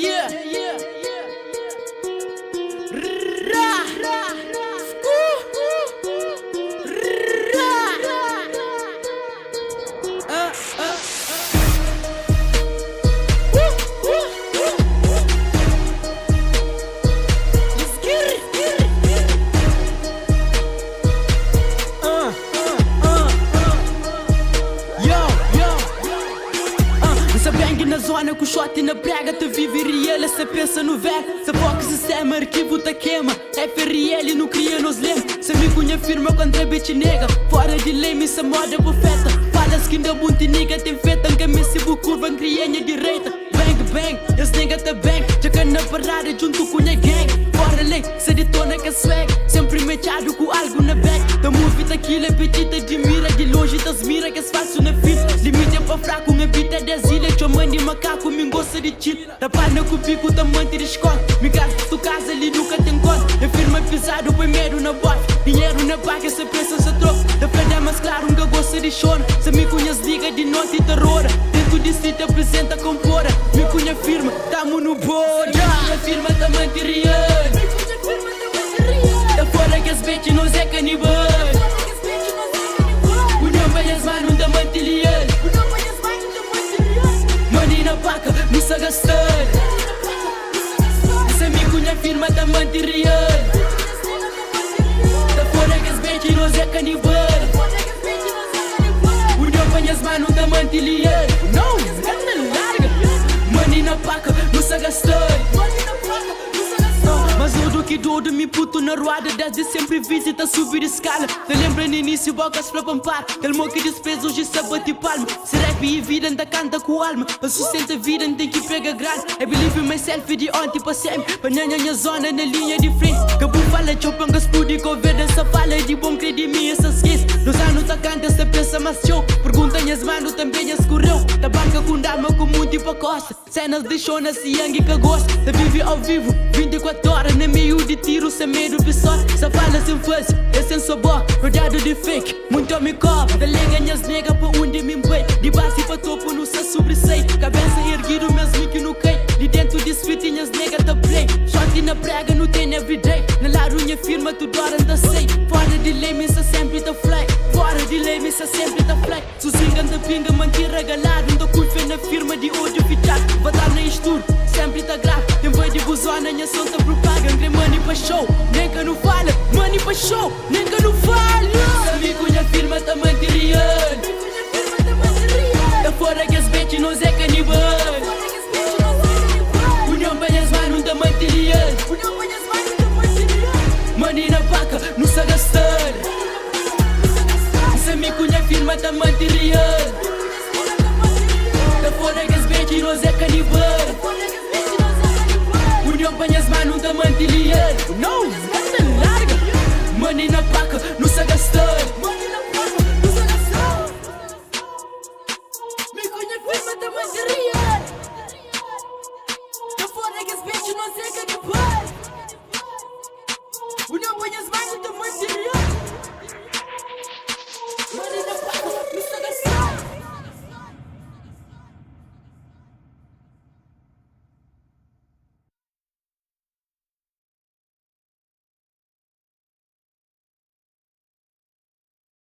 yeah, yeah. Ra, sku, ra. Let's get it. Yo, yo. Nsa bang na zona ku shot na prega. Ta vive real, essa pensa no velho. Se foca sistema, arquivo ta queima. FRL não cria nos lema. Se mi cunha firma contra bitch nega. Fora de lei, me sa moda bufeta. Falas que ainda bunti nigga tem feta. Nka me se bu curva, cria minha direita. Bang, bang, as nigga tá bang. Tchaca na parada junto com minha gang. Fora lei, se detona que swag. Sempre mechado com algo na back. Da movie tá aquilo, apetite de mira. De longe tas mira que é fácil na fila. Limite é pa fraco, minha vida é 10 ilha. Chamando de macaco, me gosta de chill. Da pana com o pico, tá mante de escola. Me casa, tu casa ali nunca tem conta. É firma pisado, põe medo na bote. Dinheiro na paga, essa pensa se troca. Da frente mas claro, nunca gosta de choro. Se me conhece, liga de noite e terror. Dentro de si te apresenta com pora. Me cunha firma, tamo no boda. Minha firma tá mante real. Tá fora que as bitch nós é canibal. União banhas mano da mantilian. Money na paca, não se gastar. Se me cunha firma tá mante real. Tá fora que as bitch nós é canibal. União banhas mano da mantilian. Não, anda larga. Money na paca, não se gastar. Mas o do que dodo me puto na roada. Desde sempre visita subir escala. Te lembra no início, bocas pra pampar. Calmou que desprezo hoje sabe palma. Se rap e vida anda canta com alma. Pra sustenta a vida tem que pegar grana. I believe in myself de ontem pra sempre. Pra nhanha minha zona na linha de frente. Cabu fala, chopanga explode com verde. Essa fala de bom crer de mim, essa esquece. Nos anos tá canta, essa pensa mas show. Pergunta minhas mano também escorreu. Tabaca com dama com muito pra costa. Cenas de show na Siang que gosta. Tá vive ao vivo, 24 horas. No meio de tiro, sem medo pessoal. Só fala sem face, é sem sabor. Rodeado de fake, muito homem cobre. Da lenga minhas nega pa onde me embei. De base pa topo, não se sobressai. Cabeça erguido mesmo que não cai. De dentro de street, minhas nega tá play. Shot na prega, não tem everyday. Na larunha firma, tudo hora anda sei. Fora de lei, me sempre tá fly. Fora de lei, me sempre tá fly. Sozinga anda pinga, manti regalado. Anda confia na firma de ódio fichado. Batar na estudo, sempre tá grave. Tem vai de buzona, minha som tá propaga. André money pa show, nem que não fala. Money pa show, nem que não fala. Sabe que minha firma tá mante real. Tá fora que as bitch nós é canibal. União banhas mano tá mante real. Money na paca, não se gastar. Se me cunha firma tá mante real. Tá fora que as bitch nós é canibal. União banhas mano tá mante real. Não, anda larga. Money na paca, não se gastar.